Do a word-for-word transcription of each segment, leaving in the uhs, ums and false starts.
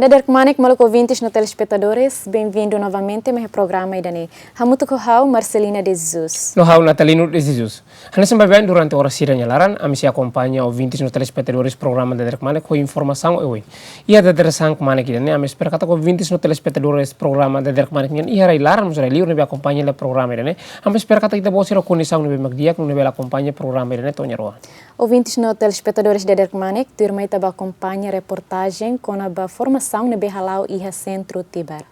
Dadeer kmanek, maluk ouvintes no telespetadores, bem-vindo novamente mai programa ida-ne'e. Hamutuk ho ha'u, Marcelina de Jesus. No ha'u, Natalino de Jesus. Hanesan baibain durante oras sira nia laran, ami sei akompaña ouvintes no telespetadores programa Dadeer kmanek ho informasaun oioin. Iha dadeer-saan kmanek ida-ne'e, ami espera katak ouvintes no telespetadores programa Dadeer kmanek nian iha rai-laran mós rai-liur ne'ebé akompaña hela programa ida-ne'e. Ami espera katak ita-boot sira ho kondisaun ne'ebé mak di'ak, nune'e bele akompaña programa ida-ne'e to'o nia rohan. Ouvintes no telespetadores Dadeer kmanek, tuirmai ita bá akompaña reportajen kona-ba formasaun ne'ebé hala'o iha Sentru Tibar.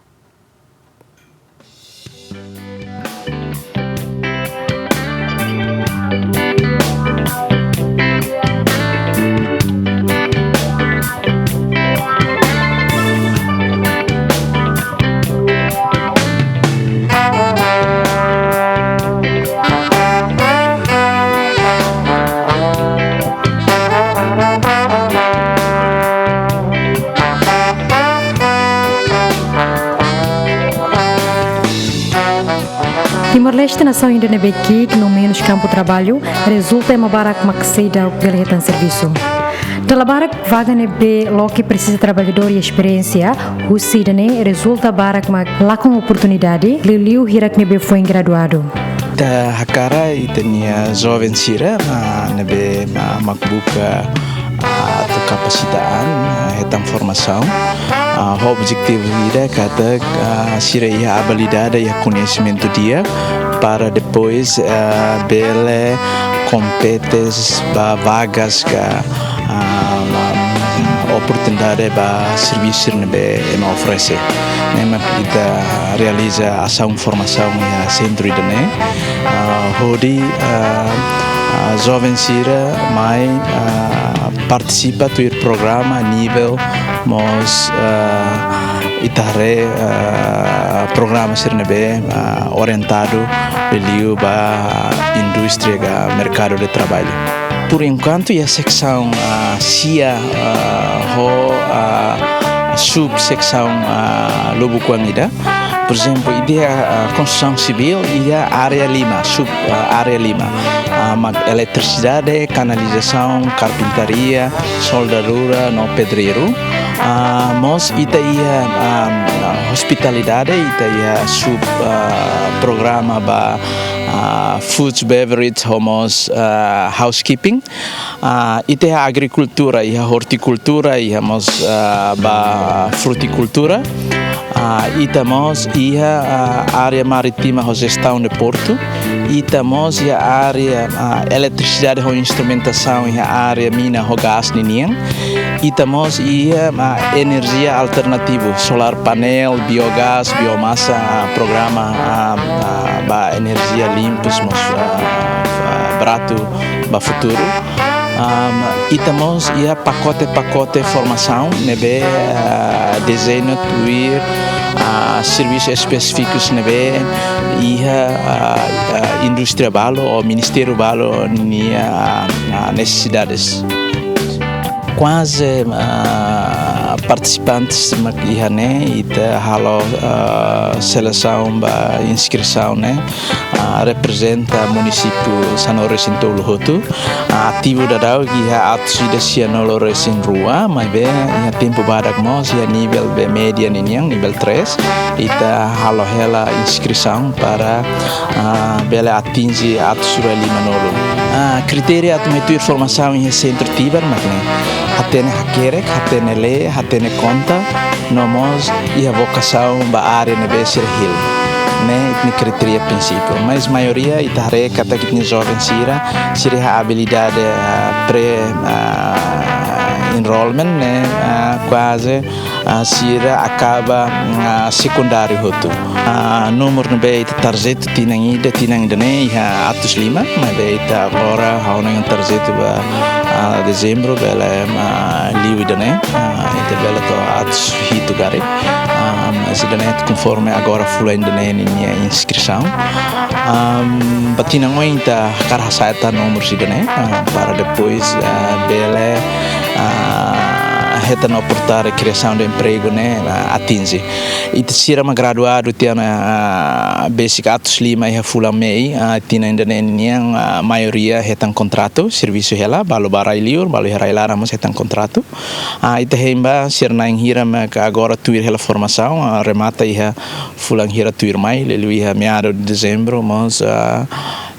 Timor-Leste, nasaun ida ne'ebé ki'ik no menus kampu traballu, rezulta ema barak mak seidauk bele hetan servisu. Dala barak vaga ne'ebé loke presiza traballadór iha esperiénsia, husi ida-ne'e rezulta barak mak lakon oportunidade, liuliu hirak ne'ebé foin graduadu. Ita hakarak ita-nia joven sira, ah, ne'ebé, ah, mak buka, ah, atu kapasita an, ah, hetan formasaun. Ah, ho objetivu ida katak, ah, sira iha abilidade, iha koñesimentu di'ak, para depois, ah, bele kompete ba vagas ka, ah, oportunidade ba servisu ne'ebé ema oferese. Ne'e mak ita realiza asaun formasaun iha sentru ida-ne'e. Ah, hodi, ah, ah, joven sira mai, ah, partisipa tuir programa nivel mós, ah, ita haree, ah, programa sira ne'ebé, ah, orientadu liuliu ba indústria ka merkadu de traballu. Por enkuantu, iha seksaun, ah, sia, ah, ho, ah, subseksaun, ah, lubuk oan ida. Por ezemplu, ida iha, ah, konstrusaun sivíl, iha área lima, sub, ah, área lima. Ah, mak eletrisidade, kanalizasaun, karpintaria, soldadura, no pedreiru. Ah, mós ita iha, ah, ospitalidade, ita iha sub, ah, programa ba, ah, food, beverage, ho mós, ah, housekeeping. Ah, ita iha agrikultura, iha ortikultura, iha mós, ah, ba frutikultura. Ah, ita mós iha, ah, área marítima ho jestaun de portu. Ita mós iha área, ah, eletrisidade ho instrumentasaun iha área mina ho gás ninian. Ita mós iha, ah, enerjia alternativu, solár panel, biogás, biomasa, ah, programa, ah, ah, ba enerjia limpus mós, ah, ah, baratu ba futuru. Am, ita mós iha pakote-pakote formasaun ne'ebé, ah, dezeña tuir, ah, servisu espesífikus ne'ebé iha, ah, ah, indústria balu ou ministériu balu nia, ah, nesesidades. Kuaze, ah, partisipantes mak iha ne'e, ita halo, ah, selesaun ba inskrisaun ne'e, ah, reprezenta munisípiu sanulu-resin-tolu hotu. Ah, ativu daudaun iha atus ida sianulu-resin-rua, maibé iha tempu badak mós iha nivel be média ninian, nivel três, ita halo hela inskrisaun para, ah, bele atinje atus rua limanulu. Ah, kritéria atu mai tuir formasaun iha Sentru Tibar mak ne'e: hatene hakerek, hatene lee, hatene konta, no mós iha vokasaun ba área ne'ebé sira hili. Ne'e ita-nia kritéria prinsípiu. Mas maioria ita haree katak ita-nia joven sira, sira iha abilidade, ah, pre, ah, enrollment ne'e, ah, kuaze, ah, sira akaba, ah, sekundáriu hotu. Ah, númeru ne'ebé ita tarjetu tinan ida, tinan ida-ne'e iha atus lima, maibé ita agora ha'u hanoin tarjetu ba, ah, dezembru bele, ah, liu ida-ne'e, ah, ita bele to'o atus hitu karik. Ah, mas ida-ne'e konforme agora fulan ida-ne'e ninia inskrisaun. Ah, ba tinan oin ita hakarak hasa'e tan númeru ida-ne'e, ah, para depois, ah, bele, ah, hetan oportunidade kriasaun de empregu ne'e, ah, atinje. Ita sira mak graduadu tiha ona, ah, besik atus lima iha fulan mei, ah, tinan ida-ne'e nian, ah, maioria hetan kontratu servisu hela, balu ba rai-liur, balu iha rai-laran mós hetan kontratu. Ah, ita hein ba sira na'in hira mak agora tuir hela formasaun, ah, remata iha fulan hira tuirmai, liuliu iha meadu de dezembru, mós, ah,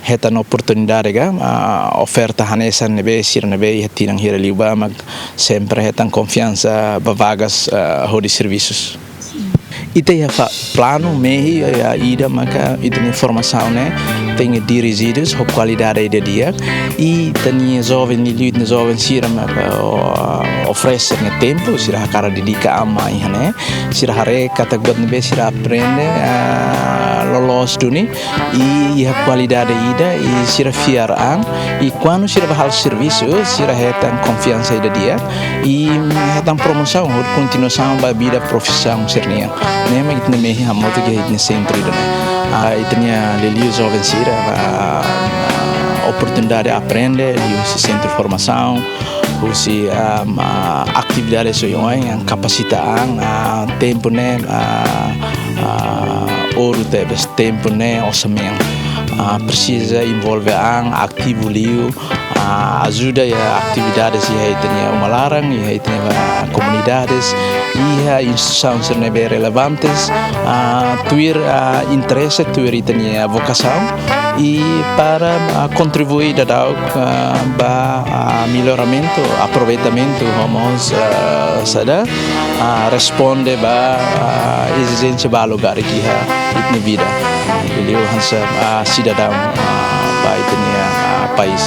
hetan oportunidade ka, ah, oferta hanesan ne'ebé sira ne'ebé iha tinan hira liubá mak sempre hetan konfiansa ba vagas, ah, hodi servisus. Ita iha fa-, planu mehi, ah, ida maka ita-nia formasaun ne'e tenke dirijidu ho kualidade ida di'ak, i ita-nia joven, liuliu ita-nia joven sira maka, oh, oferese nia tempu, sira hakarak dedika an-mai iha ne'e, sira haree katak buat ne'ebé sira aprende, ah, loloos duni, i iha kualidade ida, i sira fiar an, i kuandu sira bá halo servisu, sira hetan konfiansa ida di'ak, i hetan promosaun, hodi kontinuasaun ba vida profisaun sira-nian. Ne'e mak ita-nia mehi hamutuk iha ita-nia sentru ida-ne'e. Ah, ita-nia liuliu joven sira, ah, oportunidade aprende, liuhusi sentru formasaun, husi, ah, ah, atividade sosiál yang kapasita an, ah, tempu ne'e, ah, ah, ouro tebes, tempu ne'e osan mean. Ah, presiza envolve an, ativu liu, ah, ajuda iha atividades iha ita-nia uma laran, iha ita-nia, ah, komunidades, iha instituisaun sira ne'ebé relevantes, ah, tuir, ah, interese, tuir ita-nia vokasaun, i para, ah, kontribui daudauk, ah, ba, ah, melloramentu, aproveitamentu, ho mós, ah, saida, ah, responde ba, ah, ezijénsia balu karik iha ita-nia vida. Liuliu hanesan, ah, sidadaun, ah, ba ita-nia, ah, país.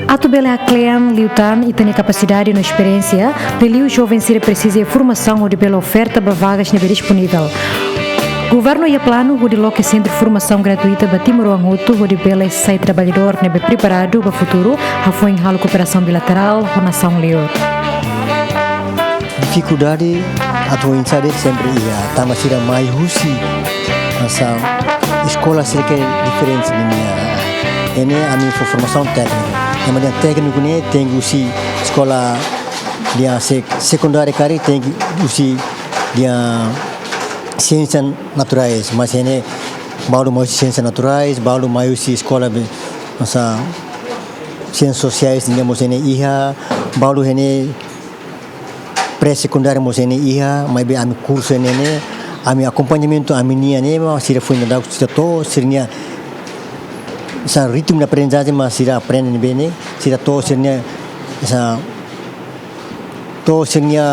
Atu bele haklean liután ita-nia kapasidade no esperiénsia, liuliu joven sira presiza formasaun hodi bele oferta ba vagas ne'ebé disponivel. Governu iha planu hodi loke sentru formasaun gratuita ba timoroan hotu hodi bele sai traballadór ne'ebé preparadu ba futuru, hafoin halo kooperasaun bilaterál ho nasaun liur. Difikuldade atu oinsá de'it sempre iha, tanba sira mai husi hanesan eskola sira ke diferente nian. Ne'e ami fó formasaun tékniku. Ema dehan tékniku ne'e tenke husi eskola dehan sek-, sekundária karik tenke husi dehan siénsia naturais. Mas ne'e balu mai husi siénsia naturais, balu mai husi eskola be, hanesan siénsia sosiais nian mós ne'e iha, balu ne'e pré-sekundária mós ne'e iha, maibé ami kursu ne'e, ami akompañamentu ami-nian ne'e, ema sira foin daudauk sira to'o sira-nia hanesan ritmu de aprendizajen mak sira aprende ne'ebé ne'e, sira to'o sira-nia hanesan to'o sira-nia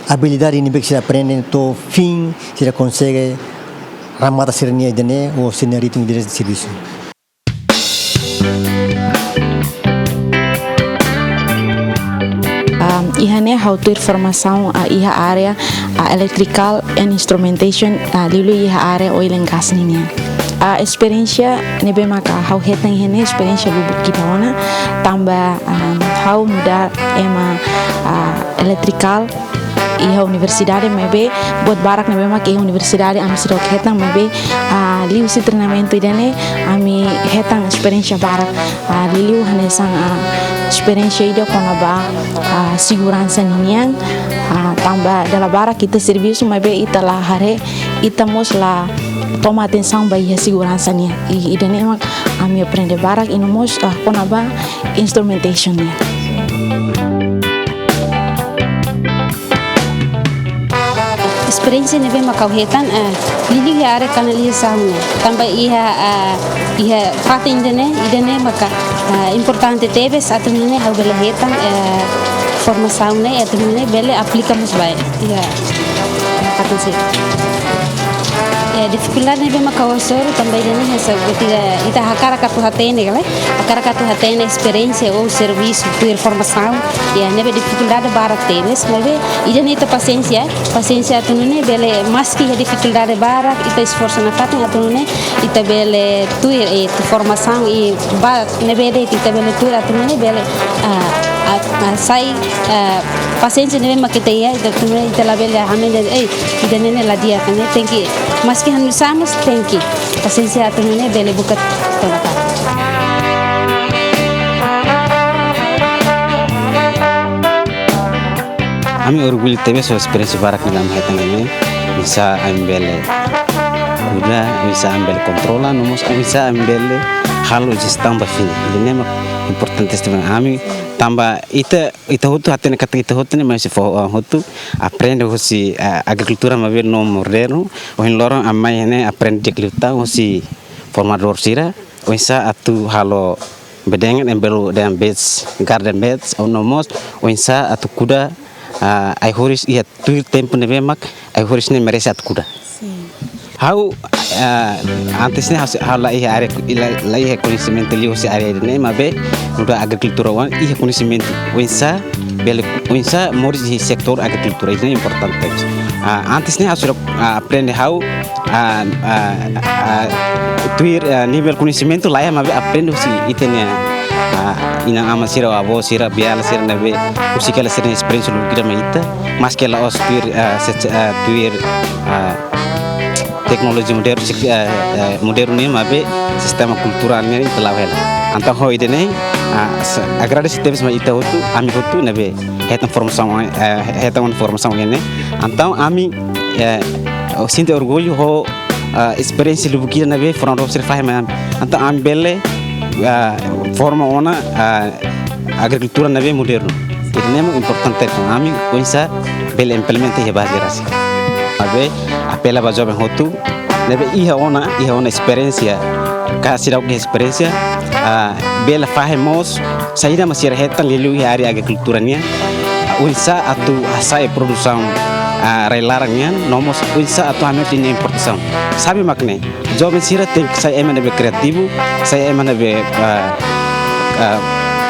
abilidade ne'ebé sira aprende to'o fin sira konsege remata sira-nia ida-ne'e, ou sira-nia ritmu de servisu. Um, iha ne'e ha'u tuir formasaun, ah, iha área, ah, electrical and instrumentation, ah, liuliu iha área oil and gas nian. Ah, esperiénsia ne'ebé maka ha'u hetan iha ne'e esperiénsia lubuk ida ona, tanba, um, ha'u nu'udar ema, ah, elétrika iha universidade, maibé buat barak ne'ebé mak iha universidade ami seidauk hetan, maibé, ah, liuhusi treinamentu ida-ne'e ami hetan esperiénsia barak, ah, liuliu hanesan, ah, esperiénsia ida kona-ba, ah, seguransa ninian, ah, tanba dala barak ita servisu maibé ita la haree ita mós la toma atensaun ba iha seguransa nian. I ida-ne'e mak ami aprende barak i no mós, ah, kona-ba instrumentation nian. Esperiénsia ne'ebé mak ha'u hetan, eh, liuliu iha área kanalizasaun nian. Tanba iha, eh, iha fatin ida-ne'e, ida-ne'e maka, eh, importante tebes atu nune'e ha'u bele hetan, eh, formasaun ne'e atu nune'e bele aplika mós ba iha, iha fatin sira. Eh, difikuldade ne'ebé maka ha'u hasoru tanba ida-ne'e hanesan buat ida, ita hakarak atu hatene, kale? Hakarak atu hatene esperiénsia ou servisu, tuir formasaun, ya, ne'ebé difikuldade barak tebes, maibé ida-ne'e ita pasiénsia, pasiénsia atu nune'e bele, maski iha difikuldade barak, ita esforsu nafatin atu nune'e ita bele tuir, eh, tuir formasaun i ba ne'ebé de'it ita bele tuir atu nune'e bele, ah, ah, ah, sai, ah, pasiénsia ne'ebé mak ita iha, ita tun, ita labele hamende, eh, ida-ne'e la di'ak, ne'e tenke, maski ha'u-nia sama, tenke pasiénsia atu nune'e bele buka tolak. Ami orgullu tebes ho esperiénsia barak ne'ebé ami hetan ne'e, oinsá ami bele kuda, oinsá ami bele kontrola, no mós oinsá ami bele halo jestaun ba fini. Ida-ne'e mak importante tebes ami tanba ita, ita hotu hatene katak ita hotu ne'e mai husi foho, ah, hotu aprende husi, ah, agrikultura maibé no modernu, ohin loron ami mai ne'e aprende di'ak liután husi formadór sira, oinsá atu halo bedengen embelu dengan beds, garden beds, ou no mós, oinsá atu kuda, ah, ai-horis iha tuir tempu ne'ebé mak ai-horis ne'e merese atu kuda. Sin. Ha'u, ah, antes ne'e ha'u, ha'u la iha área, la, la iha koñesimentu liu husi área ne'e, maibé nu'udar agrikultura oan iha koñesimentu oinsá bele, oinsá moris iha setór agrikultura, ida-ne'e importante. Ah, antes ne'e ha'u seidauk, ah, aprende ha'u, ah, ah, ah, tuir, ah, nivel koñesimentu la iha, maibé aprende husi ita-nia, ah, inan-aman sira, avó sira, beiala sira ne'ebé husik hela sira-nia esperiénsia lubuk ida mai ita, maski la'ós tuir, ah, se-, ah, tuir, ah, teknolojia modernu, sik-, eh, eh, modernu nian, maibé sistema kulturál nian ita la'o hela. Entaun ho ida-ne'e, ah, sa-, agradese tebes mai ita hotu, ami hotu ne'ebé hetan formasaun, eh, hetan formasaun ne'e. Entaun ami, eh, sente orgullu ho, ah, esperiénsia lubuk ida ne'ebé formadór sira fahe mai ami. Entaun ami bele, ah, forma ona, ah, agrikultura ne'ebé modernu. Ida-ne'e mak importante ba ami, oinsá bele implementa iha baze rasik. Maibé apela ba joven hotu ne'ebé iha ona, iha ona esperiénsia, ka seidauk iha esperiénsia, ah, bele fahe mós saida mak sira hetan liuliu iha área agrikultura nian, oinsá atu hasa'e produsaun, ah, rai-laran nian, no mós oinsá atu hanoin importasaun. Sabe mak ne'e, joven sira tenke sai ema ne'ebé kriativu, sai ema ne'ebé, ah, ah,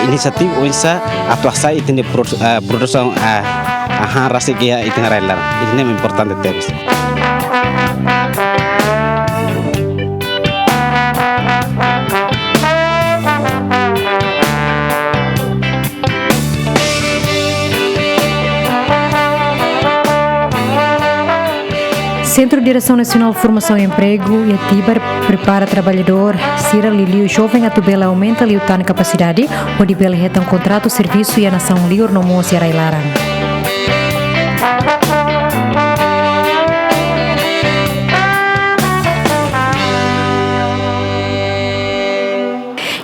inisiativu oinsá atu hasa'e ita-nia produ-, ah, produsaun, ah, ah, han rasik iha ita-nia rai-laran. Ida-ne'e importante tebes. Sentru Diresaun Nasionál Formasaun Empregu, iha Tibar, prepara traballadór sira liuliu joven atu bele aumenta liután kapasidade, hodi bele hetan kontratu servisu iha nasaun liur no mós iha rai-laran.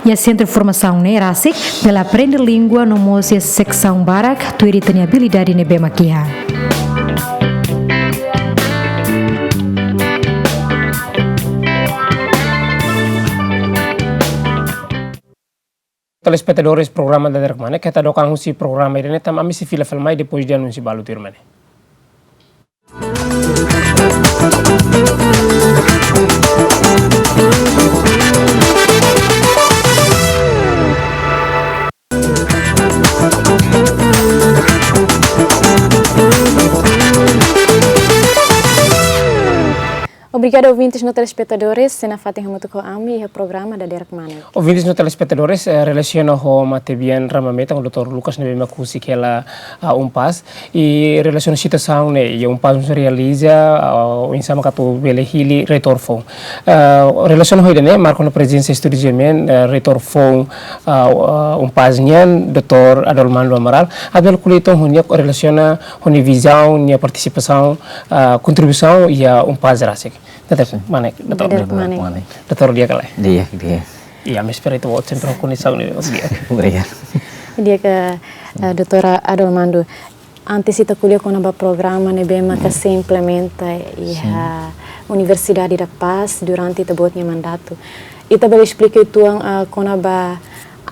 Iha sentru formasaun ne'e rasik bele aprende língua no mós iha seksaun barak, tuir ita-nia abilidade ne'ebé mak iha. Telespetadores programa Dadeer Kmanek, keta dokan husi programa ida-ne'e tanba ami sei fila fali mai depois de anúnsiu balu tuirmai. Obrigada, ouvintes no telespetadores, sei nafatin hamutuk ho ami iha programa Dadeer Kmanek. Ouvintes no telespetadores, eh, relasiona ho matebian rama-metan ho doutór Lucas ne'ebé mak husik hela, ah, UNPAZ. I relasiona situasaun ne'e, iha UNPAZ mós realiza, ah, oinsá mak atu bele hili reitór foun. Ah, relasiona ho ida-ne'e, marka ona prezensa estúdiu G M N, eh, reitór foun, ah, ah, UNPAZ nian, doutór Adolmando Amaral. Atu bele ko'alia uitoan ho nia relasiona ho nia vizaun, nia partisipasaun, ah, kontribuisaun iha UNPAZ rasik. Dadeer Sin. Kmanek, doutór. Dadeer Kmanek. Kmanek. Doutór, di'ak ka lae? Di'ak, di'ak. Iha, ami espera ita-boot sempre ho kondisaun ne'e, di'ak. Obrigadu. Di'ak, eh, doutór Adolmando. Antes ita ko'alia kona-ba programa ne'ebé maka sei implementa iha Sin. Universidade da Paz durante ita-boot nia mandatu. Ita bele esplika uitoan, ah, kona-ba,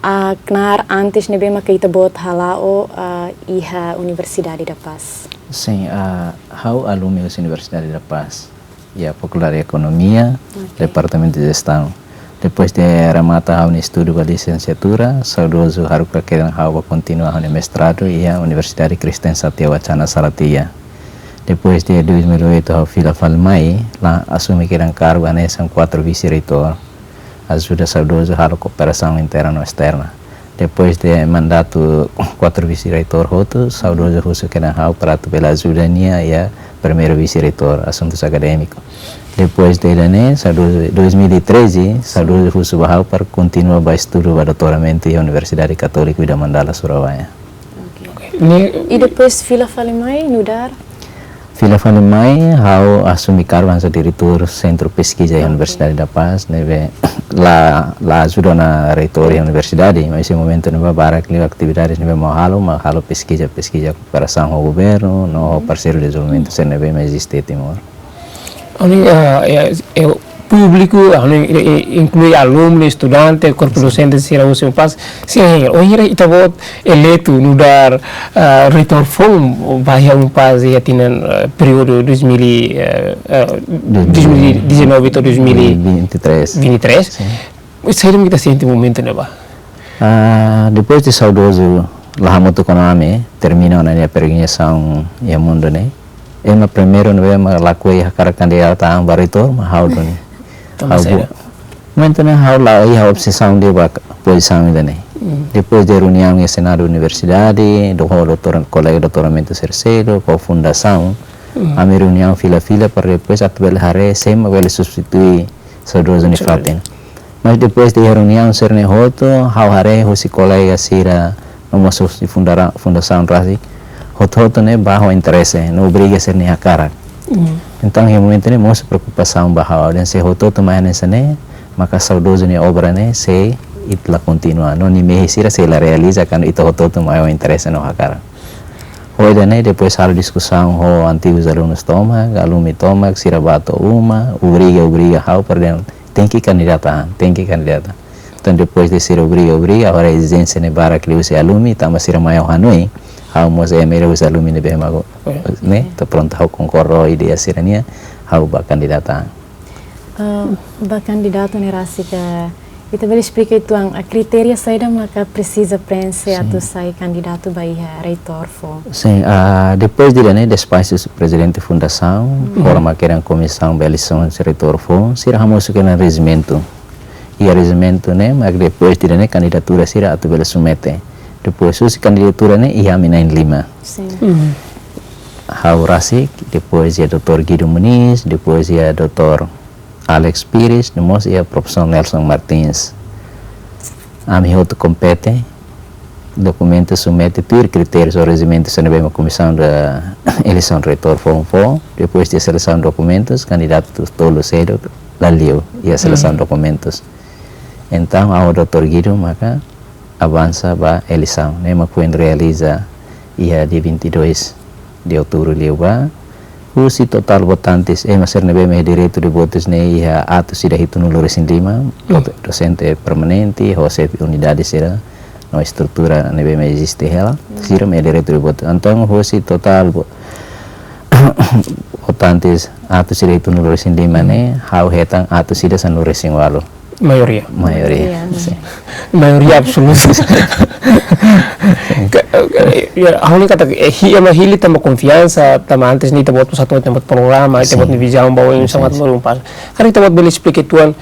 ah, knaar antes ne'ebé maka ita-boot hala'o, ah, iha Universidade da Paz. Sin, ah, ha'u alumni husi Universidade da Paz. Iha Fakuldade Ekonomia, Oke. Departamentu Jestaun. Depois de remata ha'u-nia estudu ba lisensiatura, saudozu haruka kedan ha'u ba kontinua ha'u-nia mestradu iha Universidade Kristen Satya Wacana Salatiga. Depois de dois mil e oito ha'u fila fali mai, la asume kedan kargu hanesan kuartu vise-reitór, ajuda saudozu halo kooperasaun interna no esterna. Depois de mandatu kuatru vise-reitór hotu, saudozu husu kedas ha'u para atu bele ajuda nia iha primeiru vise-reitór, asuntus akadémiku. Depois de ne'e, saudozu, dois mil e treze, saudozu husu ba ha'u para kontinua ba estudu ba doutoramentu iha Universidade Católica Vida Mandala, Surabaya. Oke. Ne'e, i depois fila fali mai nu'udar? Fila fali mai, ha'u asume kargu hanesan diretór Sentru Peskiza iha Universidade da Paz, ne'ebé la, la ajuda ona reitór iha universidade, mas iha momentu ne'ebá barak liu atividades ne'ebé mak ha'u halo, mak halo peskiza, peskiza kooperasaun ho governu, no ho parseiru dezenvolvimentu sira ne'ebé mak eziste iha Timor. Ha'u hanoin, ah, eh, eh, públiku, ha'u hanoin, eh, eh, inklui alumnu, estudante, korpu dosente sira husi UNPAZ, sira hera, oh, hera ita-boot eleitu nu'udar, ah, reitór foun ba iha UNPAZ iha tinan, ah, períodu dois mil, eh, eh, dois mil e dezanove to'o dois mil e vinte e três. Vinte e três. Sin. Saida mak ita sente momentu ne'ebá? Ah, depois de saudozu la hamutuk ho ami, termina ona nia peregrinasaun iha mundu ne'e. Ema primeiru ne'ebé mak lakohi hakarak kandidata an ba reitór, mak ha'u duni. Tanba saida? Momentu ne'e ha'u la iha obsesaun ida ba pozisaun ida-ne'e. Hmm. Depois de reuniaun iha Senadu Universidade, ho doutor, kolega doutoramentu sira seluk, ho fundasaun, hmm, ami reuniaun fila-fila para depois atu bele haree sé mak bele substitui saudozu nia fatin. Mas depois de reuniaun sira-ne'e hotu, ha'u haree husi kolega sira no mós husi fundara-, fundasaun rasik, hotu-hotu ne'e ba ho interese, no obriga sira-nia hakarak. Hmm. Entaun, iha momentu ne'e mosu preokupasaun ba ha'u, dehan se hotu-hotu mai hanesan ne'e, maka saudozu nia obra ne'e sei ita la kontinua. No nia mehi sira sei la realiza kuandu ita hotu-hotu mai ho interese no hakarak. Ho ida-ne'e, depois halo diskusaun ho antigus alunus tomak, alumni tomak, sira ba to'o uma, obriga, obriga ha'u para dehan tenke kandidata, tenke kandidata. Entaun, depois de sira obriga, obriga, agora ezijénsia ne'e barak liu husi alumni, tanba sira mai ho hanoin, ha'u mós ema ida husi alumni ne'ebé mak, ne'e, entaun prontu ha'u konkorda ho ideia sira-nian, ha'u ba kandidata. Ah, ba kandidatu ne'e rasik, ita bele esplika uitoan, ah, kritéria saida maka presiza preenxe atu sai kandidatu ba iha reitór foun? Sin, ah, depois de ne'e, despaxu prezidente fundasaun, forma kedas komisaun ba eleisaun reitór foun, sira hamosu kedas rejimentu. Iha rejimentu ne'e, mak depois de ne'e kandidatura sira atu bele submete. Depois husi kandidatura ne'e, iha ami na'in-lima. Sin. Hmm. Ha'u rasik, depois iha doutor Guido Muniz, depois iha doutor Alex Pires, no mós iha profesór Nelson Martins. Ami hotu kompete, dokumentu submete tuir kritériu no rejimentu sira ne'ebé mak komisaun ba eleisaun reitór foun fó, depois de selesaun dokumentus, kandidatu tolu seluk la liu iha selesaun dokumentus. Entaun, ha'u ho doutor Guido maka avansa ba eleisaun ne'e mak foin realiza iha dia vinte e dois de outubro liubá. Husi totál votantes, ema sira ne'ebé mak iha direitu de votus ne'e iha atus ida hitunulu-resin-lima, dosente permanente, ho xefe unidade sira, no estrutura ne'ebé mak eziste hela, sira mak iha direitu de votu. Entaun, husi totál vo-, votantes atus ida hitunulu-resin-lima ne'e, ha'u hetan atus ida sanulu-resin-ualu. Maioria. Maioria. Maioria. Sin. Maioria absoluta. Ka-, ka-, ya, ha'u hanoin katak, eh, hi-, ema hili tanba konfiansa, tanba antes ne'e ita-boot pusat tanba programa, ita-boot nia vizaun ba oin sangat luar biasa. Karik ita-boot bele esplika uitoan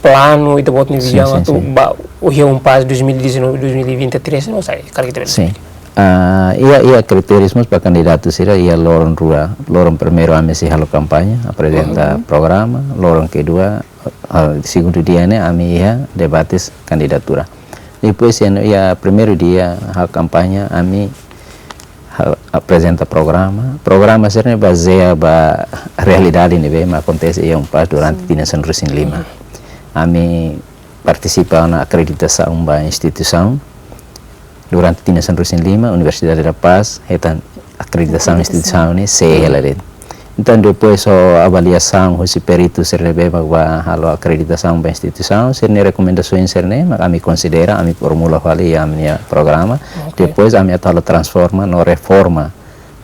planu, ita-boot nia vizaun atu ba, oh, iha UNPAZ dois mil e dezanove, dois mil e vinte e três, no saida, karik ita bele esplika. Ah, iha, iha kritériu mós ba kandidatu sira, iha loron rua, loron primeiru ami sei halo kampaña, aprezenta programa, loron kedua, ah, segundu dia ne'e ami iha debates kandidatura. Depois iha, iha primeiru dia halo kampaña, ami halo, aprezenta programa. Programa sira-ne'e bazeia ba realidade ne'ebé mak akontese iha UNPAZ durante tinan sanulu-resin-lima. Ami partisipa ona akreditasaun ba instituisaun. Durante tinan sanulu-resin-lima, Universidade da Paz hetan akreditasaun instituisaun ne'e C hela de'it. Entaun, depois ho avaliasaun husi peritu sira ne'ebé mak ba halo akreditasaun ba instituisaun, sira-nia rekomendasaun sira-ne'e mak ami konsidera, ami formula fali iha ami-nia programa. Depois ami atu halo transforma no reforma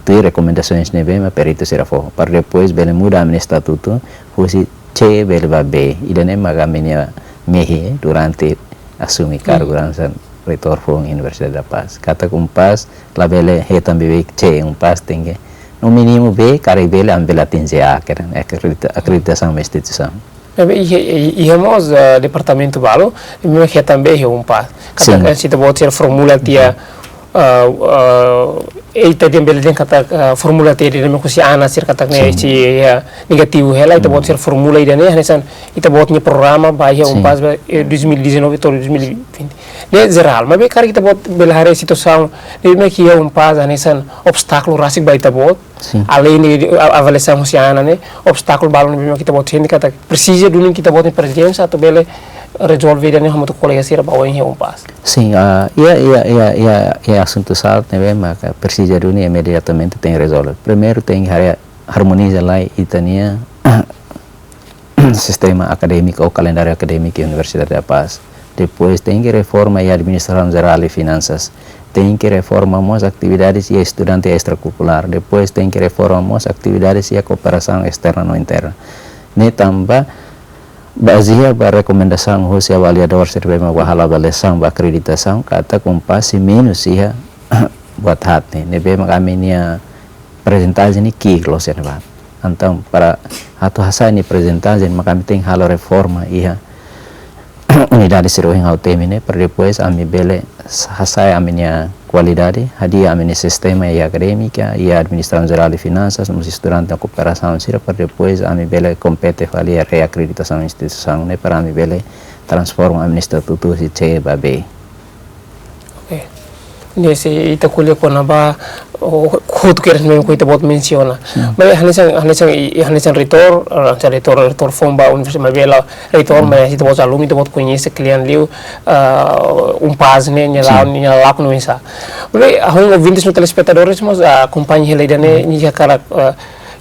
tuir rekomendasaun ne'ebé mak peritu sira fó. Para depois bele muda ami-nia estatutu, husi C bele ba B. Ida-ne'e mak ami-nia mehi durante asume kargu hanesan reitór foun Universidade da Paz. Katak UNPAZ labele hetan beibeik C, UNPAZ tenke, no mínimu B, karik bele ami bele atinje A, kedas, akredita-, akreditasaun ba instituisaun. Ne'ebé iha, iha mós, ah, departamentu balu, ne'ebé hetan be iha UNPAZ. Katak, sin, eh, se ita-boot sira formula tiha, ah, ah, ita dehan bele dehan katak, ah, formula tiha ida-ne'e husi Ana sira katak ne'e, sin, se iha negativu hela, ita-boot sira formula ida-ne'e, hanesan ita-boot nia programa ba iha, sin, UNPAZ ba, eh, dois mil e dezanove to'o dois mil e vinte. Ne'e jerál, maibé karik ita-boot bele haree situasaun ne'ebé mak iha UNPAZ hanesan obstákulu rasik ba ita-boot. Sin. Além de, a-, avaliasaun husi Ana ne'e, obstákulu balu ne'ebé mak ita-boot sente katak presiza duni ita-boot nia prezensa atu bele rezolve ida-ne'e hamutuk ho kolega sira ba oin iha UNPAZ. Sin, ah, iha, iha, iha, iha, iha asuntu saat ne'ebé maka presiza duni imediatamente tenke rezolve. Primeiru tenke haree, harmoniza lai ita-nia sistema akadémiku ou kalendáriu akadémiku Universidade da Paz. Depois tenke reforma iha administrasaun jerál i finansas. Tenke reforma mós atividades iha estudante estrakurrikulár. Depois tenke reforma mós atividades iha kooperasaun esterna no interna. Ne'e tanba bazeia ba rekomendasaun husi avaliadór sira ne'ebé mak bá halo avaliasaun ba akreditasaun, katak UNPAZ sei menus iha buat haat ne'e. Ne'ebé mak ami-nia percentagem ne'e ki'ik loos iha ne'ebá. Entaun, para atu hasa'e nia percentagem, maka ami tenke halo reforma iha unidade sira ohin ha'u temi ne'e, para depois ami bele hasa'e ami-nia kualidade, hadi'a ami-nia sistema iha akadémika, iha administrasaun jerál i finansas, mós estudante no kooperasaun sira, para depois ami bele kompete fali iha reakreditasaun instituisaun ne'e, para ami bele transforma ami-nia estatutu husi C ba B. Oke. Ne'e se ita ko'alia kona-ba, o, hotu kedas ne'ebé mak ita-boot mensiona. Sin. Maibé hanesan, hanesan, i, i hanesan reitór, ah, hanesan reitór, reitór foun ba universidade, maibé la'ós reitór, maibé ita-boot alumni, ita-boot koñese kle'an liu, ah, UNPAZ ne'e, nia, sin, la'o, nia lakon oinsá. Maibé, ah, ha'u-nia ouvintes no telespetadores mós, ah, akompaña hela ida-ne'e, nia hakarak, ah,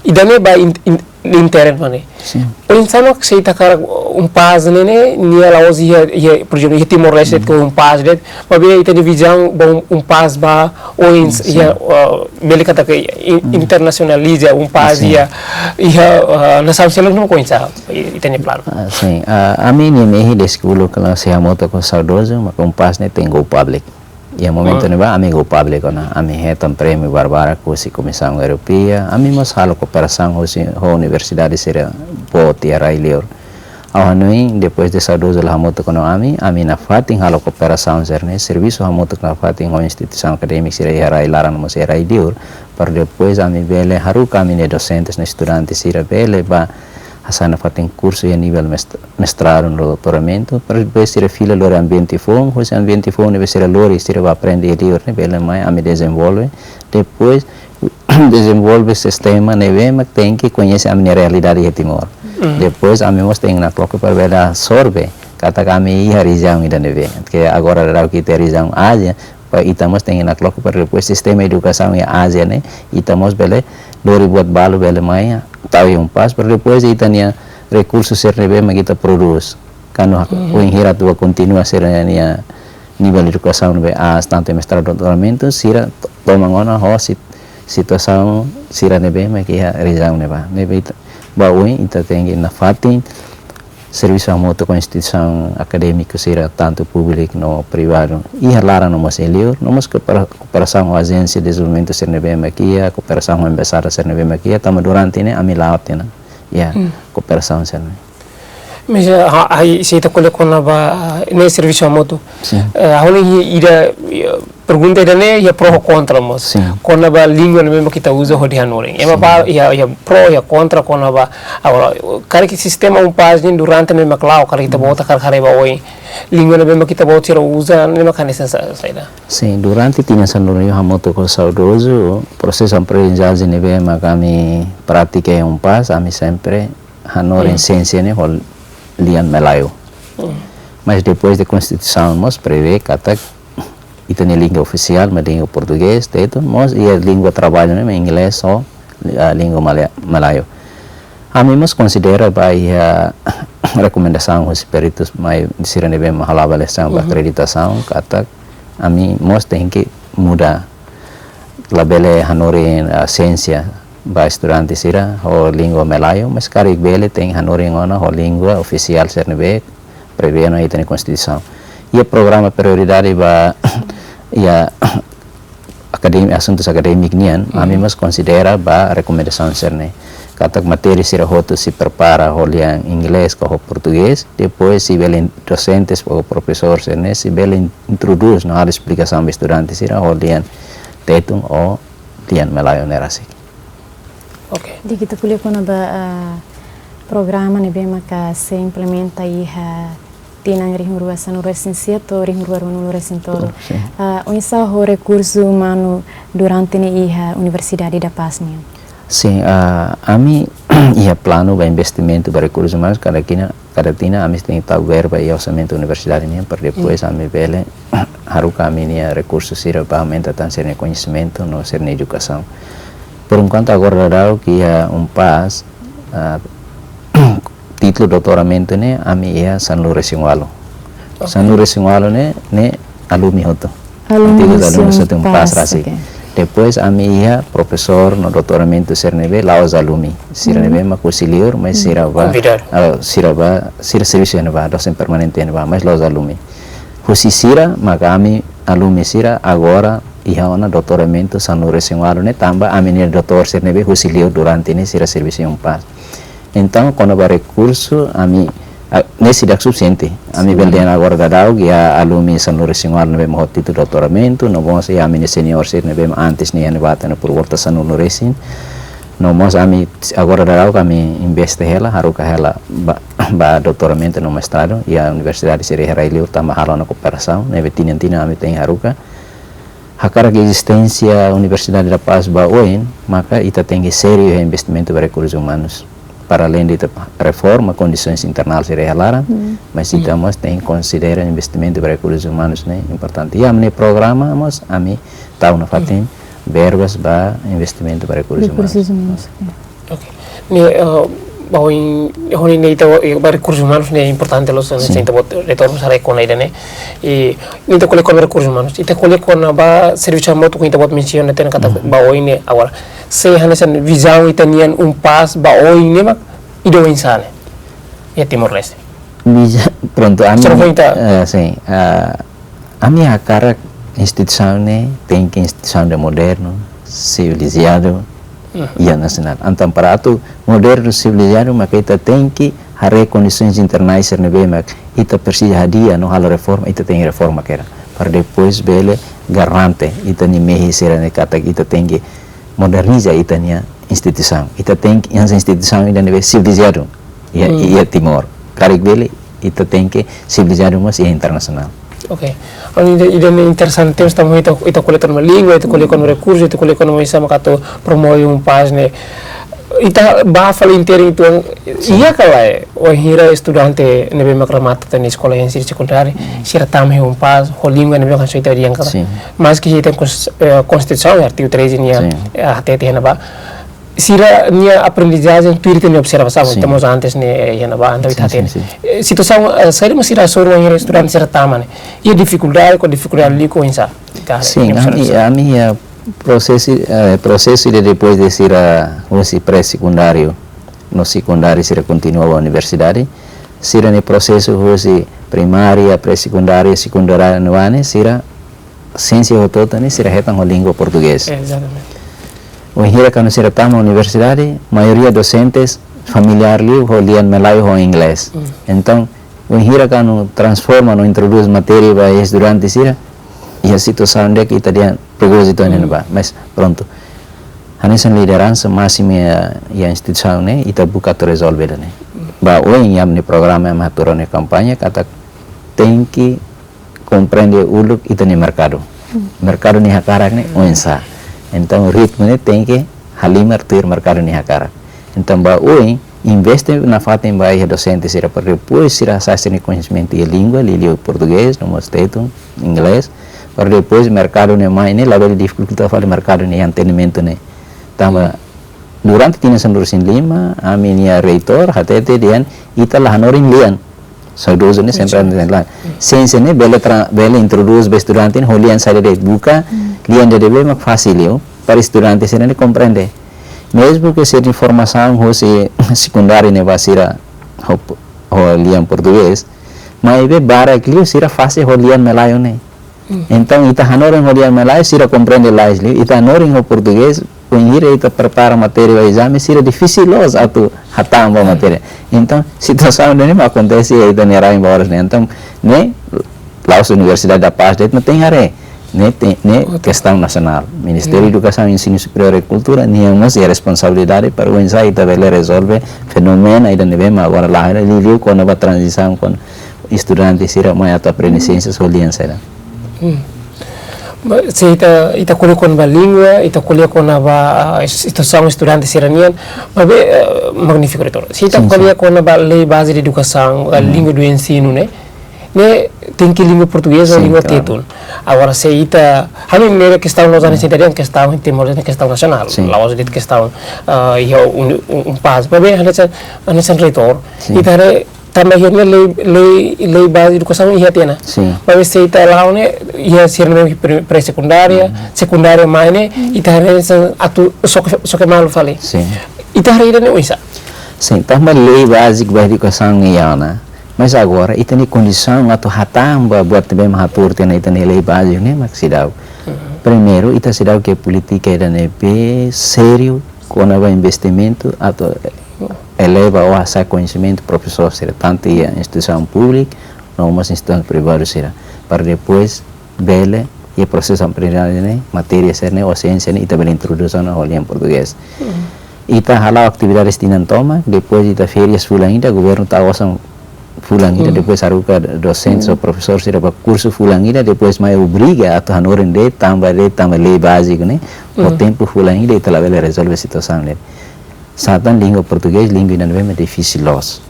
ida-ne'e ba in-, in-, internet mak ne'e. Sin. Oinsá mak se ita hakarak UNPAZ ne'e, ne'e, nia la'ós iha, iha, por ezemplu, iha Timor-Leste de'it ka UNPAZ de'it, maibé ita-nia vizaun ba UNPAZ ba oin, sin, iha, ah, bele katak in-, internasionaliza UNPAZ, sin, iha, iha, ah, nasaun seluk ne'e oinsá, i-, ita-nia planu. Ah, sin. Ah, ami-nia mehi desde uluk kala se hamutuk ho saudozu, maka UNPAZ ne'e tenke go public. Iha momentu ne'ebá ami go public ona, ami hetan prémiu barbarak husi Komisaun Europeia, ami mós halo kooperasaun husi ho universidade sira boot iha rai-liur. Ha'u hanoin, depois de saudozu la hamutuk ho ami, ami nafatin halo kooperasaun sira-ne'e, servisu hamutuk nafatin ho instituisaun akadémika sira iha rai-laran no mós iha rai-liur, para depois ami bele haruka ami-nia dosentes no estudante sira bele bá hasa'e nafatin kursu iha nivel mest-, mestradu no doutoramentu, para depois sira fila lori ambiente foun, husi ambiente foun ne'ebé sira lori, sira bá aprende iha liur ne'e bele mai ami dezenvolve. Depois dezenvolve sistema ne'ebé mak tenke koñese ami-nia realidade iha Timor. Depois ami mós tenke nakloke para bele absorve katak ami iha rejiaun ida ne'ebé. Ke agora daudaun ita iha rejiaun Ázia, para ita mós tenke nakloke para depois sistema edukasaun iha Ázia ne'e, ita mós bele lori buat balu bele mai tau iha UNPAZ, para depois ita-nia rekursu sira ne'ebé mak ita prodús. Kuandu hak-, wainhira atu kontinua sira-nia nivel edukasaun ne'ebé aas, tantu mestradu, doutoramentu, sira to-, toman ona ho sit-, situasaun sira ne'ebé mak iha rejiaun ne'ebá. Ne'ebé ita, ba oin ita tenke nafatin servisu hamutuk ho instituisaun akadémiku sira, tantu públiku no privadu, iha laran no mós iha liur, no mós koopera-, kooperasaun ho ajénsia dezenvolvimentu sira ne'ebé mak iha, kooperasaun ho embaixada sira ne'ebé mak iha, tanba durante ne'e ami la'o tiha ona iha kooperasaun sira-ne'e. Mas, ah, ah, se ita ko'alia kona-ba, ah, ne'e servisu hamutuk. Sin. Eh, ha'u hanoin ida, ida, pergunta ida-ne'e iha pro ho kontra mós. Sin. Kona-ba língua ne'ebé mak ita uza hodi hanorin. Ema, sin, ba, iha, iha pro, iha kontra, kona-ba. Agora, karik sistema UNPAZ ne'e durante ne'e mak la'o, karik ita-boot hakarak haree ba oin. Língua ne'ebé mak ita-boot sira uza, ne'e mak hanesan sa-, saida. Sin, durante tinan sanulu-resin-neen hamutuk ho saudozu, prosesu aprendizajen ne'ebé mak ami pratika iha UNPAZ, ami sempre hanorin siénsia ne'e ho lian Malayu. Mas depois de Konstituisaun mós prevee katak ita-nia língua ofisiál mak língua portugés, teto, mós iha língua traballu ne'e mak inglés ou, ah, língua mala-, Malayu. Ami mós konsidera ba iha rekomendasaun husi peritus mai sira ne'ebé mak halo avaliasaun ba akreditasaun, katak ami mós tenke muda, labele hanorin, ah, siénsia ba estudante sira ho língua Malayu, mas karik bele tenke hanorin ona ho língua ofisiál sira ne'ebé prevee ona iha ita-nia Konstituisaun. Iha programa prioridade ba iha akademi-, asuntus akadémiku nian, ami mós konsidera ba rekomendasaun sira-ne'e. katak matéria sira hotu sei prepara ho lian inglés ka ho portugés, depois sei bele dosentes ou profesór sira-ne'e sei bele introdús no halo esplikasaun ba estudante sira ho lian Tetun ou lian Malaio ne'e rasik. Oke. Di'ak, ita ko'alia kona-ba, ah, programa ne'ebé maka sei implementa iha tinan rihun rua sanulu resin sia to'o rihun rua ruanulu resin tolu. Sin. Ah, oinsá ho rekursu umanu durante ne'e iha Universidade da Paz nian? Sin, ah, ami iha planu ba investimentu ba rekursu umanus kada tinan, kada tinan ami tenke tau verba iha orsamentu universidade nian para depois, hmm, ami bele haruka ami-nia rekursu sira ba aumenta tan sira-nia koñesimentu no sira-nia edukasaun. Por enkuantu agora daudaun iha UNPAZ, ah, títulu doutoramentu ne'e ami iha sanulu resin ualu. Oke. Sanulu resin ualu ne'e, ne'e alumi hotu. Alumi. Antigu alumi hotu UNPAZ, UNPAZ rasik. Oke. Depois ami iha profesór no doutoramentu sira ne'ebé la'ós alumi. Sira, hmm, ne'ebé mak husi liur, mas, hmm, sira ba, konvidadu, ah, sira ba, sira servisu iha ne'ebá, dosen permanente iha ne'ebá, mas la'ós alumi. Husi sira maka ami alumi sira agora iha ona doutoramentu sanulu resin ualu ne'e tanba ami-nia doutór sira ne'ebé husi liur durante ne'e sira servisu iha UNPAZ. Entaun, kona-ba rekursu, ami, ah, ne'e seidauk sufisiente. Ami, sin, bele dehan agora daudaun iha alumi sanulu resin ualu ne'ebé mak hotu títulu doutoramentu, no mós iha ami-nia seniór sira ne'ebé mak antes ne'e iha ne'ebá tiha ona por volta sanulu resin. No mós ami agora daudaun ami investe hela, haruka hela ba, ba doutoramentu no mestradu iha universidade sira iha rai-liur tanba halo ona kooperasaun, ne'ebé tinan-tinan ami tenke haruka. Hakarak ezisténsia Universidade da Paz ba oin, maka ita tenke sériu iha investimentu ba rekursus umanus. Para além de ita reforma kondisoens internál sira iha laran, hmm, mas ita, hmm, mós tenke konsidera investimentu ba rekursus umanus ne'e importante. Iha ami-nia programa mós ami tau nafatin, hmm, verbas ba investimentu ba rekursus umanus. Rekursus umanus, ya. Oke. Ne'e, eh, ba oin, hodi ne'e ita, eh, ba rekursus umanus ne'e importante loos, sin, ita-boot reitór mós haree kona ida-ne'e. I ne'e ita ko'alia kona-ba rekursus umanus. Ita ko'alia kona-ba servisu hamutuk ita-boot mensiona tiha ona katak, mhm, ba oin ne'e agora. Se hanesan vizaun ita-nian UNPAZ ba oin ne'e mak ida oinsá ne'e iha Timor-Leste? Viza-, pronto, ami, sira foin ita, eh, sin, eh, ami hakarak instituisaun ne'e tenke instituisaun ida modernu, sivilizadu, mhm, iha nasionál. Entaun para atu modernu, sivilizadu, maka ita tenke haree kondisoens internais sira ne'ebé mak ita presiza hadi'a no halo reforma, ita tenke reforma kera. Para depois bele garante ita-nia mehi sira-ne'e katak ita tenke moderniza ita-nia instituisaun. Ita tenke, hanesan instituisaun ida ne'ebé sivilizadu iha, hmm, iha Timor. Karik bele, ita tenke sivilizadu mós iha internasionál. Oke. Ha'u hanoin ida, ida-ne'e interesante tebes tanba ita, ita ko'alia kona-ba língua, ita ko'alia kona-ba rekursu, ita ko'alia kona-ba oinsá mak atu promove UNPAZ ne'e. Ita bá fali interu entaun, sin, iha ka lae, wainhira estudante ne'ebé mak remata tiha ona eskola ensinu sekundáriu, hmm, sira tama iha UNPAZ, ho língua ne'ebé mak hanesan ita dehan katak. Sin. Maski ita-nia kons-, eh, Konstituisaun, artigu treze nian, sin, eh, hatete iha ne'ebá. Sira-nia aprendizajen tuir ita-nia observasaun, sin, ita mós antes ne'e, eh, iha ne'ebá, entaun ita, sin, hatene, sin, sin, eh, situasaun, eh, saida mak sira hasoru wainhira estudante sira tama ne'e. Iha difikuldade, ka difikuldade liu ka oinsá? Ita, sin, ita ami, observa, ami, eh, prosesu, eh, prosesu de depois de sira husi pré-sekundáriu no sekundáriu sira kontinua ba universidade, sira-nia prosesu husi primária, pré-sekundária, sekundária no ane, sira siénsia hotu-hotu ne'e sira hetan ho língua portugés. Ezatamente. Wainhira kuandu sira tama universidade, maioria dosentes familiár liu ho lian malaio ho inglés. Mm. Entaun, wainhira kuandu transforma no introdús matéria ba estudante sira, iha situasaun ida ke ita dehan perigozu ita, mm, ne'ebá. Mas, pronto. Hanesan lideransa másimu iha, iha instituisaun ne'e, ita buka atu rezolve ida-ne'e. Mm. Ba oin ami-nia programa, ami hatuur ona kampaña, katak tenke komprende uluk ita-nia merkadu. Hmm. Merkadu nia hakarak ne'e, hmm, oinsá. Entaun, ritmu ne'e tenke halimar tuir merkadu nia hakarak. Entaun, ba oin, investe nafatin ba iha dosente sira, para depois sira hasa'e sira-nia koñesimentu iha língua, liuliu portugés, no mós tetun, inglés, para depois merkadu ne'e mai ne'e, labele difikulta fali merkadu nia entendimentu ne'e. Tanba, hmm, durante tinan sanulu resin lima, ami-nia reitór, hatete dehan, ita la hanorin lian. Saudozu ne'e sempre, sin, anu dehan, siénsia ne'e bele tra-, bele introdús ba estudante ne'e ho lian saida de'it, buka, hmm, lian ida ne'ebé mak fasil liu para estudante sira-ne'e komprende. Mezmu ke sira-nia formasaun husi sekundáriu ne'e ba sira ho, ho lian portugés, maibé barak liu sira fase ho lian malaio ne'e. Hmm. Entaun, ita hanorin ho lian malaio, sira komprende lalais liu, ita hanorin ho portugés, bainhira ita prepara matéria ba ezame, sira difisil loos atu hatán ba matéria. Entaun, situasaun ne'e mak akontese iha ita-nia rain ba oras ne'e. Entaun, ne'e, la'ós Universidade da Paz de'it mak tenke haree. Ne'e, te-, ne'e kestaun nasionál. Ministériu Edukasaun, Ensinu Superiór i Kultura, nia mós iha responsabilidade para oinsá ita bele rezolve fenómenu ida ne'ebé mak agora la, liuliu kona-ba tranzisaun, kona-ba estudante sira mai atu aprende siénsia ho lian sira. Hmm. Ba, se ita, ita ko'alia kona-ba língua, ita ko'alia kona-ba, ah, es-, situasaun estudante sira-nian, maibé, eh, magnífiku, reitór. Se ita ko'alia kona-ba lei baze edukasaun, ah, língua ensinu, ne'e? Ne'e tenke língua portugeza ou língua tetun. Agora, se ita, ami ne'e kestaun la'ós hanesan ita dehan kestaun Timor, kestaun nasionál. La'ós de'it kestaun, ah, iha un, un, un paz. Maibé, hanesan, hanesan reitór. Ita haree tanba iha ne'e lei, lei, lei baze edukasaun iha tiha ona. Maibé se ita la'o ne'e, iha sira-ne'e pre-, pré-sekundária, sekundária mai ne'e, ita haree hanesan atu xoke, xoke malu fali. Ita haree ida-ne'e oinsá? Sin, tanba lei baze edukasaun iha ona. Mas agora, ita-nia kondisaun atu hatán ba buat ne'ebé mak hatuur tiha ona ita-nia lei baze ne'e mak seidauk. Primeiru, ita seidauk iha polítika ida ne'ebé sériu kona-ba investimentu atu eleva ou hasa'e koñesimentu profesór sira, tantu iha instituisaun públika, no mós instituisaun privadu sira. Para depois, bele, iha prosesu aprendizajen ne'e, matéria sira-ne'e, ou siénsia ne'e, ita bele introdús ona ho lian portugés. Ita hala'o atividades tinan tomak, depois ita férias fulan ida, governu tau osan fulan ida, depois haruka dosente ou profesór sira ba kursu fulan ida, depois mai obriga atu hanorin de'it, tanba de'it, tanba lei baze ne'e, ho tempu fulan ida ita labele rezolve situasaun ne'e. Sá tan língua portugés, língua ida ne'ebé mak difisil loos.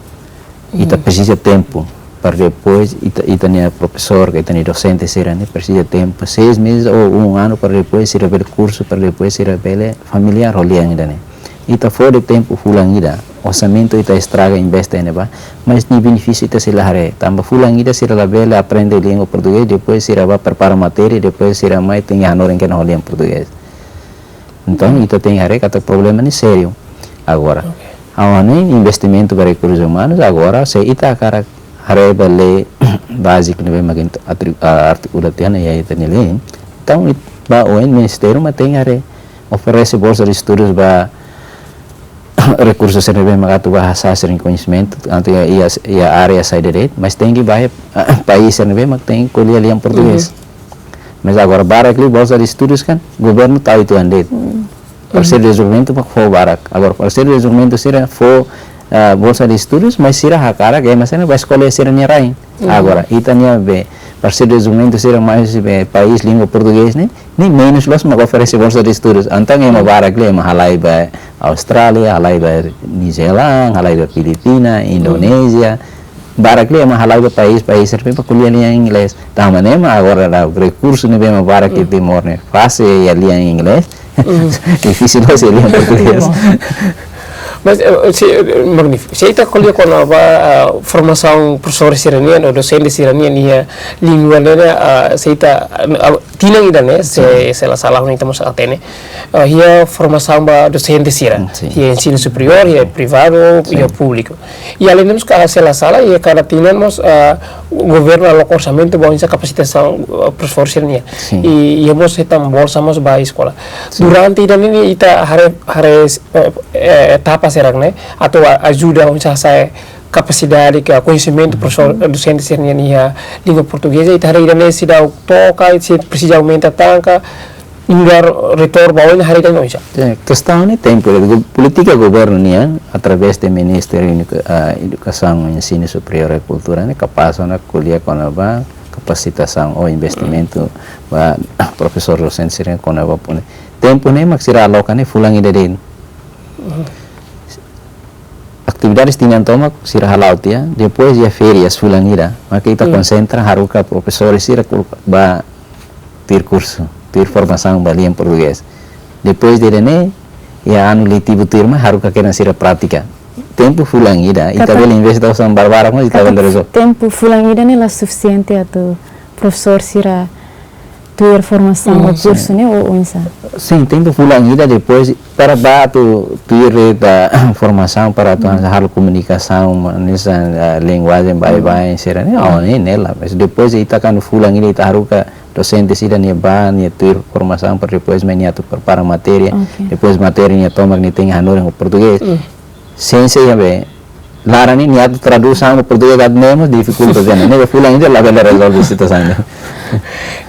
Ita presiza tempu para depois ita, ita-nia profesór, ka ita-nia dosente sira-ne'e presiza tempu, seis meses ou um ano para depois sira bele kursu, para depois sira bele familiár ho lian ida-ne'e. Ita fó de'it tempu fulan ida, orsamentu ita estraga, investe ne'ebá, mas nia benefísiu ita sei la haree. Tanba fulan ida sira labele aprende língua portugés, depois sira bá prepara matéria, depois sira mai tenke hanorin kedas ho lian portugés. Entaun, ita tenke haree katak problema ne'e sériu. Agora, ha'u hanoin investimentu ba rekursus umanus, agora, se ita hakarak haree ba lei baze ne'ebé mak ita atri-, ah, artikula tiha ona iha ita-nia lei. Entaun, it-, ba oin ministériu mak tenke haree oferese bolsa de estudos ba rekursu sira ne'ebé mak atu ba hasa'e sira-nia koñesimentu, atu iha, iha, iha área saida de'it, mas tenke ba iha país sira ne'ebé mak tenke ko'alia lian portugés. Mas agora barak liu bolsa de estudus kan, governu tau uitoan de'it. Parseiru dezenvolvimentu mak fó barak. Agora parseiru dezenvolvimentu sira fó, ah, bolsa de estudus, mas sira hakarak ema sira ba eskola sira-nia rain. Agora, ita-nia be, parseiru dezenvolvimentu sira mai husi be país língua portugés ne'e, ne'e menus loos mak oferese bolsa de estudus. Entaun ema barak liu ema halai ba Austrália, halai ba Nova Zelándia, halai ba Filipina, Indonézia. Barak liu ema halai ba país, país sira ne'ebé ko'alia lian inglés. Tanba ne'e mak agora la rekursu ne'ebé mak barak iha Timor ne'e fase iha lian inglés. Difisil loos iha lian portugés. Mas, eh, se, eh, magnífiku. Se ita ko'alia kona-ba, ah, formasaun profesór sira-nian, ou dosente sira-nian, iha língua ne'e, ah, se ita, ah, tinan ida ne'e, se, se la sala ha'u ita mós hatene. Ah, iha formasaun ba dosente sira. Iha ensinu superiór, iha privadu, iha públiku. I além disso, ka se la sala, iha kada tinan mós, ah, governu aloka orsamentu ba oinsá kapasitasaun, ah, profesór sira-nian. I, iha mós hetan bolsa mós ba eskola. Durante ida-ne'e ita haree, haree, eh, eh, etapa sira ne'e, atu a-, ajuda oinsá hasa'e kapasidade ka koñesimentu profesór, eh, dosente sira-nian iha língua portugeza, ita haree ida-ne'e seidauk to'o ka, se presiza aumenta tan ka, indar reitór ba oin haree ida-ne'e oinsá? Sin, kestaun ne'e tempu, go-, polítika governu nian, através de Ministériu Eduka-, ah, Edukasaun, Ensinu Superiór i Kultura, ne'e kapás ona ko'alia kona-ba kapasitasaun ou investimentu ba profesór dosente sira kona-ba pune. Tempu ne'e mak sira aloka ne'e fulan ida de'it. Atividades tinan tomak sira hala'o tiha, depois iha férias fulan ida, mak ita konsentra haruka profesór sira kul-, ba tuir kursu, tuir formasaun ba lian portugés. Depois de ne'e, iha anu letivu tuirmai haruka kedas sira prátika. Tempu fulan ida, ita bele investe osan barbarak, mas ita bele rezolve. Tempu fulan ida ne'e la sufisiente atu profesór sira tuir formasaun ba kursu ne'e ou, ou oinsá? Sin, tempu fulan ida depois para ba atu tuir ita formasaun para atu halo komunikasaun, hanesan, ah, linguajen baibain sira ne'e, oh, ne'e, ne'e la. Mas depois ita kan fulan ida ita haruka dosente sira nia bá, nia tuir formasaun para depois mai nia atu prepara matéria. Oke. Depois matéria nia tomak nia tenke hanorin ho portugés. Hmm. Sensa iha be laran ne'e nia atu traduz hanesan portugés atu ne'e mós difikulta tiha ona. Ne'e be fulan ida labele rezolve situasaun ne'e.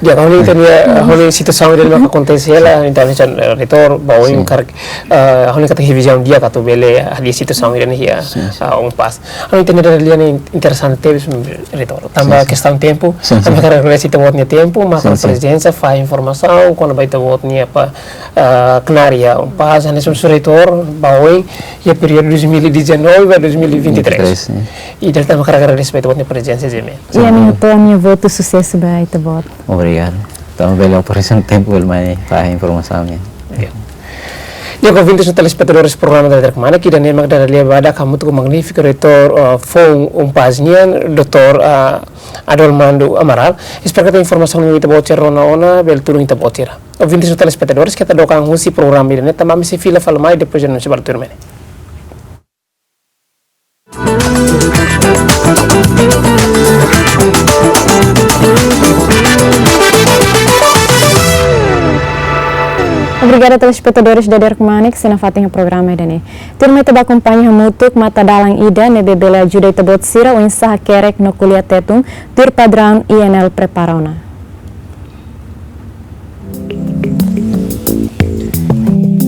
Di'ak, ha'u hanoin ita-nia, ha'u hanoin situasaun ida-ne'e maka akontese hela, entaun, eh, reitór, ba oin Sin. karik, eh, ha'u hanoin katak revizaun di'ak atu bele hadi'a situasaun ida-ne'e iha, Sin, sin. ah, UNPAZ. Ha'u hanoin ita-nia dada lia ne'e interesante tebes, reitór. Tanba Sin, sin. kestaun tempu, Sin, ami sin. hakarak agradese ita-boot nia tempu, maka Sin, sin. prezensa, fahe informasaun kona-ba ita-boot nia apa, eh, knaar iha UNPAZ, hanesan husu reitór, ba oin, iha períodu dois mil e dezanove ba dois mil e vinte e três. Vinte e três, sin. I dala ida ami hakarak agradese ba ita-boot nia prezensa, Zeme. Iha, ami hato'o nia votu susesu ba ita-boot. Obrigadu. Entaun, bele oferese tempu, bele mai fahe informasaun ne'e. Iya. Di'ak, ouvintes no telespetadores programa Dadeer Kmanek, ida-ne'e mak dada lia badak hamutuk ho magnífiku reitór, eh, foun UNPAZ nian, doutór, eh, Adolmando Amaral. Espera katak informasaun ne'ebé ita-boot sira rona ona bele tulun ita-boot sira. Ouvintes no telespetadores, keta dook an husi programa ida-ne'e, tanba ami sei fila fali mai depois de anúnsiu badak tuirmai ne'e. Obrigada, telespetadores Dadeer Kmanek, sei nafatin iha programa ida-ne'e. Tuirmai ita bá akompaña hamutuk matadalan ida ne'ebé bele ajuda ita-boot sira oinsá hakerek no ko'alia Tetun tuir padraun I N L prepara ona.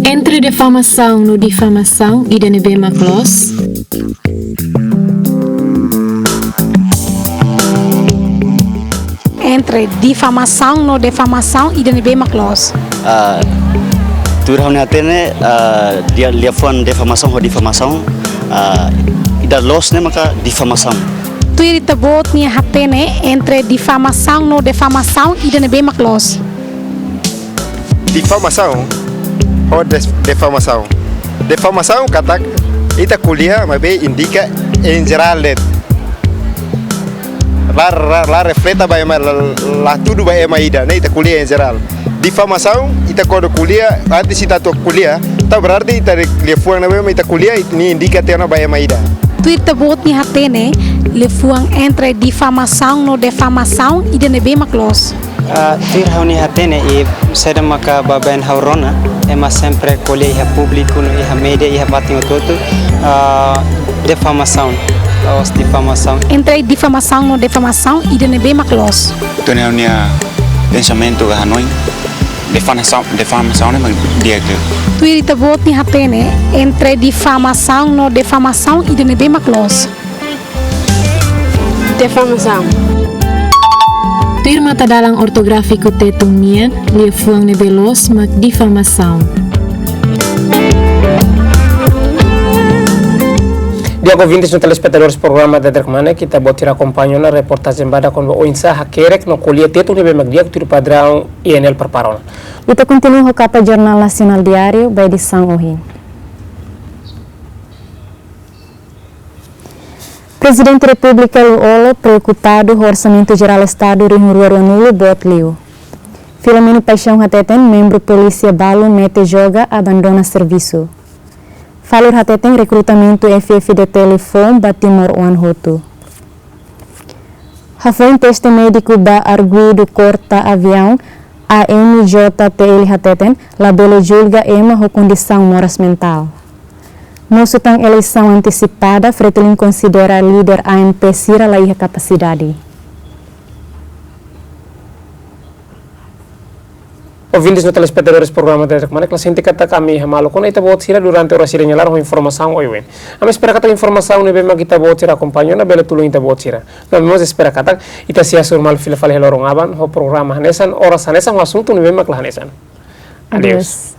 Entre defamasaun no difamasaun, ida ne'ebé mak loos? Entre difamasaun no defamasaun, ida ne'ebé mak loos? Ah, tuir ha'u-nia hatene, ah, lia, liafuan defamasaun ho difamasaun, ah, ida loos ne'e maka difamasaun. Tuir ita-boot nia hatene, entre difamasaun no defamasaun, ida ne'ebé mak loos? Difamasaun ho des-, defamasaun. Defamasaun katak ita ko'alia maibé indika en jerál de'it. La, la, la refleta ba ema, la, la tudu ba ema ida, ne'e ita ko'alia en jerál. Difamasaun, ita kuandu ko'alia, antes ita atu ko'alia, entaun berarti ita re-, liafuan ne'ebé mak ita ko'alia, nia indika tiha ona ba ema ida. Tuir ita-boot nia hatene, liafuan entre difamasaun no defamasaun, ida ne'ebé mak loos? Ah, tuir ha'u-nia hatene, i saida maka baibain ha'u rona, ema sempre ko'alia iha públiku no iha média, iha fatin hotu-hotu, ah, defamasaun, loos difamasaun. Entre difamasaun no defamasaun, ida ne'ebé mak loos? Tuir ha'u-nia pensamentu ka hanoin, defamasaun, defamasaun ne'e mak di'ak. Tuir ita-boot nia hatene, entre difamasaun no defamasaun, ida ne'ebé mak loos? Defamasaun. Tuir matadalan ortográfiku Tetun nian, liafuan ne'ebé loos mak difamasaun. Di'ak, ouvintes no telespetadores programa Dadeer Kmanek, ita-boot sira akompaña ona reportajen badak kona-ba oinsá hakerek no ko'alia Tetun ne'ebé mak di'ak tuir padraun I N L prepara ona. Ita kontinua ho kapa Jornál Nasionál Diáriu ba edisaun ohin. Prezidente Repúblika Lú-Olo preokupadu ho Orsamentu Jerál Estadu rihun rua ruanulu boot liu. Filomeno Paixão hateten membru polísia balu mete joga abandona servisu. Falur hateten rekrutamentu F-FDTL foun ba timoroan hotu. Hafoin teste médiku ba arguidu korta aviaun, A M J T L hateten labele julga ema ho kondisaun moras mentál. Mosu tan eleisaun antesipada, Fretilin konsidera líder A M P sira la iha kapasidade. Ouvintes no telespetadores programa Dadeer Kmanek, la sente katak ami hamaluk ona ita-boot sira durante oras ida nia laran ho informasaun oioin. Ami espera katak informasaun ne'ebé mak ita-boot sira akompaña ona bele tulun ita-boot sira. No ami mós espera katak ita sei hasoru malu fila fali iha loron aban ho programa hanesan, oras hanesan, ho asuntu ne'ebé mak la hanesan. Adeus. Adeus.